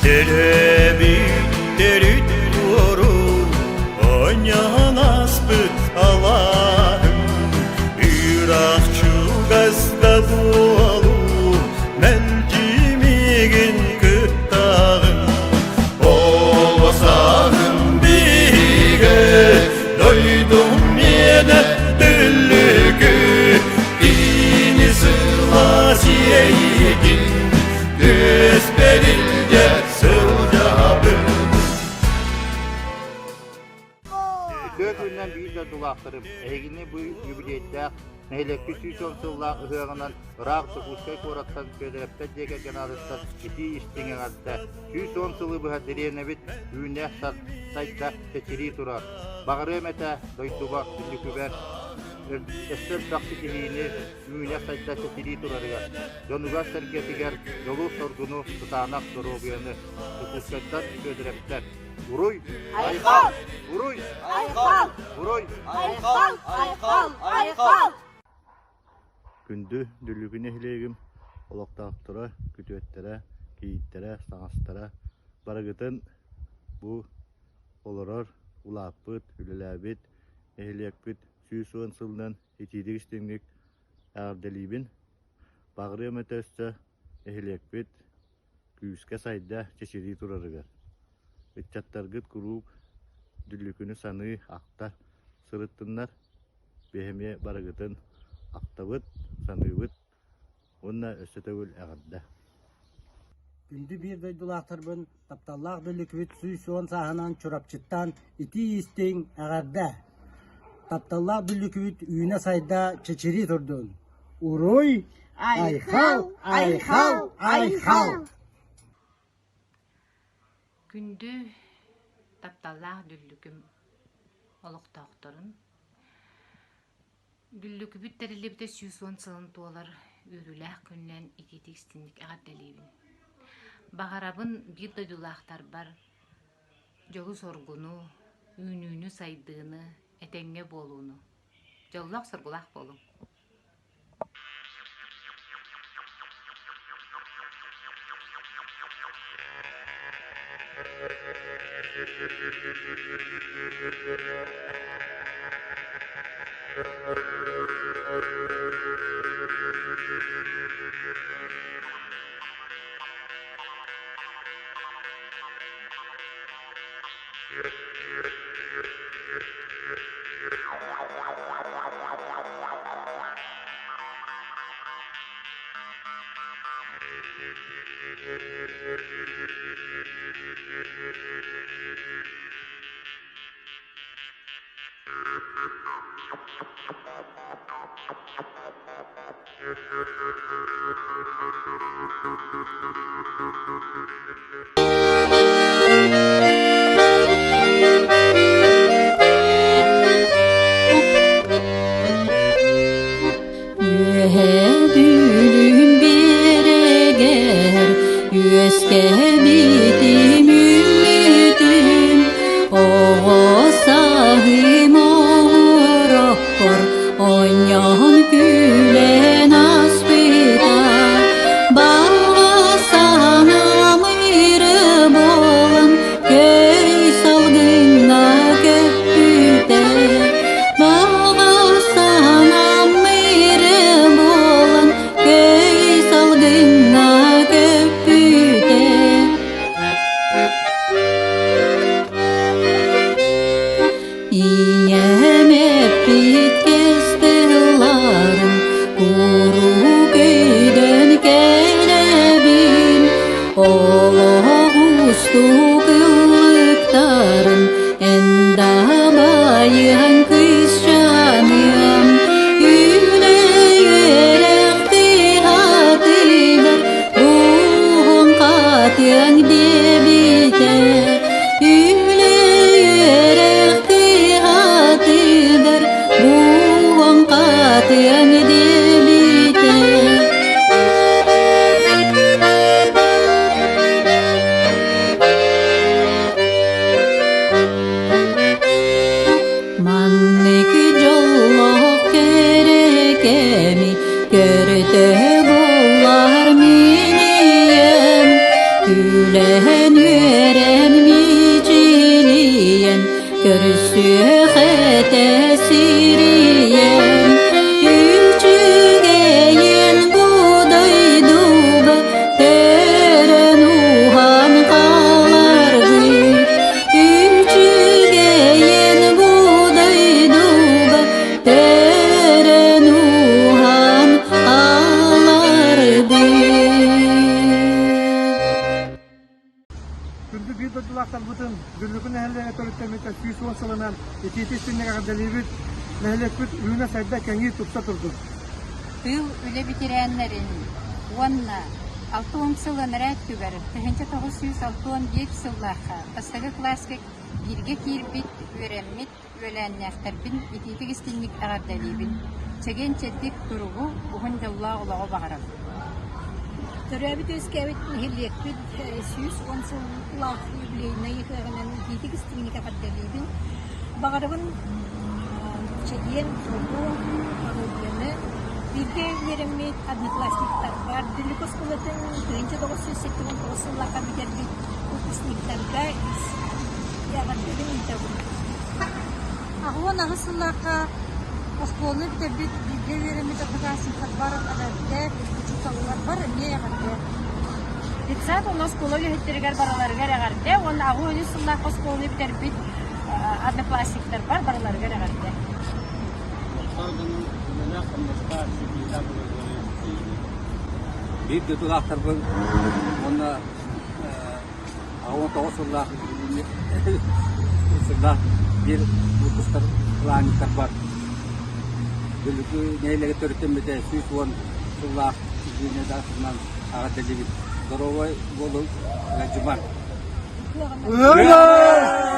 Төрөөбүт төрүт буорун оонньоон ааспыт алааһым Ыраах чугас да буолуу мэлдьи миигин кыттаҕын Оҕо сааһым биһигэ дойдум миэнэ түллүкү Кини сылаас иэйиитин түөспэр илдьэ сылдьабын Үтүө күнүнэн биир дойдулаахтарым, эһигини бу юбилейдаах нэһилиэкпит 110 сыллаах ыһыаҕынан ыраах Дьокуускай куораттан Федоровтар дьиэ кэргэн аатыттан итии-истиҥ эҕэрдэ! 110 сылы быһа дэриэбинэбит үүнэ сайда чэчирии турар. Баҕарыам этэ дойдубар, Дүллүкүбэр өссө элбэх ситиһиини, үүнэ-сайда чэчирии турарыгар, дьонугар-сэргэтигэр дьолу-соргуну, кытаанах доруобуйаны Дьокуускайтан Федоровтар Уруй! Айхал! Уруй! Айхал! Уруй! Айхал! Айхал! Айхал! Күндү Дүллүкү нэһилиэгим олохтоохторо, күтүөттэрэ, кийииттэрэ, саҥастара барыгытын бу олорор, улааппыт, үлэлээбит нэһилиэкпит 110 сылынан итиитик-истиҥник эҕэрдэлиибин. Баҕарыам этэ өссө нэһилиэкпит күүскэ сайда, чэчирии турарыгар. Ыччаттаргыт куруук Дүллүкүнү саныы, ахта сырыттыннар. Биһи эмиэ барыгытын ахтабыт, саныыбыт уонна өссө төгүл эҕэрдэ. Күндү биир дойдулаахтарбын тапталлаах Дүллүкүбүт 110 сааһынан Чурапчыттан итии-истиҥ эҕэрдэ! Тапталлаах Дүллүкүбүт үүнэ-сайда чэчирии турдун! Уруй! Айхал! Айхал! Айхал! Күндү тапталлаах Дүллүкүм олохтоохторун Дүллүкүбүт тэриллибитэ 110 сылын туолар үөрүүлээх күнүнэн итиитик-истиҥник эҕэрдэлиибин. Баҕарабын биир дойдулаахтарбар дьолу-соргуну, үүнүүнү-сайдыыны, этэҥҥэ буолууну. Дьоллоох-соргулаах буолуҥ! Үөһээ Бүлүүм биэрэгэр үөскээбитим үүммүтүм, оҕо сааһым оҕороккор оонньоон күлэн ааспыта. Баҕа санаам ыыры буолан көй салгыҥҥа көппүтэ. Баҕа санаам ыыры буолан көй салгыҥҥа көппүтэ. Ийэм эппит кэс тылларын куруук өйдөөн кэлэбин, олох уустук ыллыктарын эн да байыаҥ кыысчааныам, үлэ үөрэх тыатыгар Уһун хатыаҥ диэбитэ, Үлэ үөрэх тыатыгар Буһун хатыаҥ диэбитэ. Маннык дьоллоох кэрэ кэми көртө буоллар мин ийэм. Күлэн үөрэн мичилийэн Көрүсүөх этэ сирийэн Үчүгэйин бу дойдуга Төрөн уһан хааларгыт Үчүгэйин бу дойдуга Төрөн уһан хааларгыт Күндү биир дойдулаахтарбытын Дүллүкү нэһилиэгэ төрүттэммитэ 110 сылынан итиитэ-истиҥник эҕэрдэлиибит! Нэһилиэкпит үүнэ-сайда, кэҥии, тупса турдун! Тыыл үлэ ветераннарын уонна 60 сыл анараа өттүгэр 1961 сыллаахха бастакы кылааска бииргэ киирбит, үөрэммит үөлээннээхтэрбин итиитик-истиҥник эҕэрдэлиибин! Чэгиэн-чэбдик туругу, уһун дьоллоох олоҕу баҕарабын! Төрөөбүт-үөскээбит нэһилиэкпит 110 сыллаах юбилейнай ыһыаҕынан итиитик-истиҥник эҕэрдэлиибин! Баҕарабын чэгиэн туругу, доруобуйаны, бииргэ үөрэммит одноклассниктарбар, Дүллүкү оскуолатын 1979 сыллаахха бүтэрбит выпускниктарга эҕэрдэбин ыытабын. 88 сыллаахха оскуоланы бүтэрбит, бииргэ үөрэммит одноклассниктарбар эҕэрдэ, учууталларбар эмиэ эҕэрдэ. Детсад уонна оскуола үлэһиттэригэр барыларыгар эҕэрдэ уонна 83 сыллаахха оскуоланы бүтэрбит одноклассниктарбар барыларыгар эҕэрдэ. Биир дойдулаахтарбын уонна 19 сыллаах сыллаах биир выпустар планниктарбар Дүллүкү нэһилиэгэ төрүттэммитэ 110 сыллаах юбилейдаахынан эҕэрдэлиибит. Здоровай буолуҥ, ыалдьымаҥ! Ыалдьымаҥ!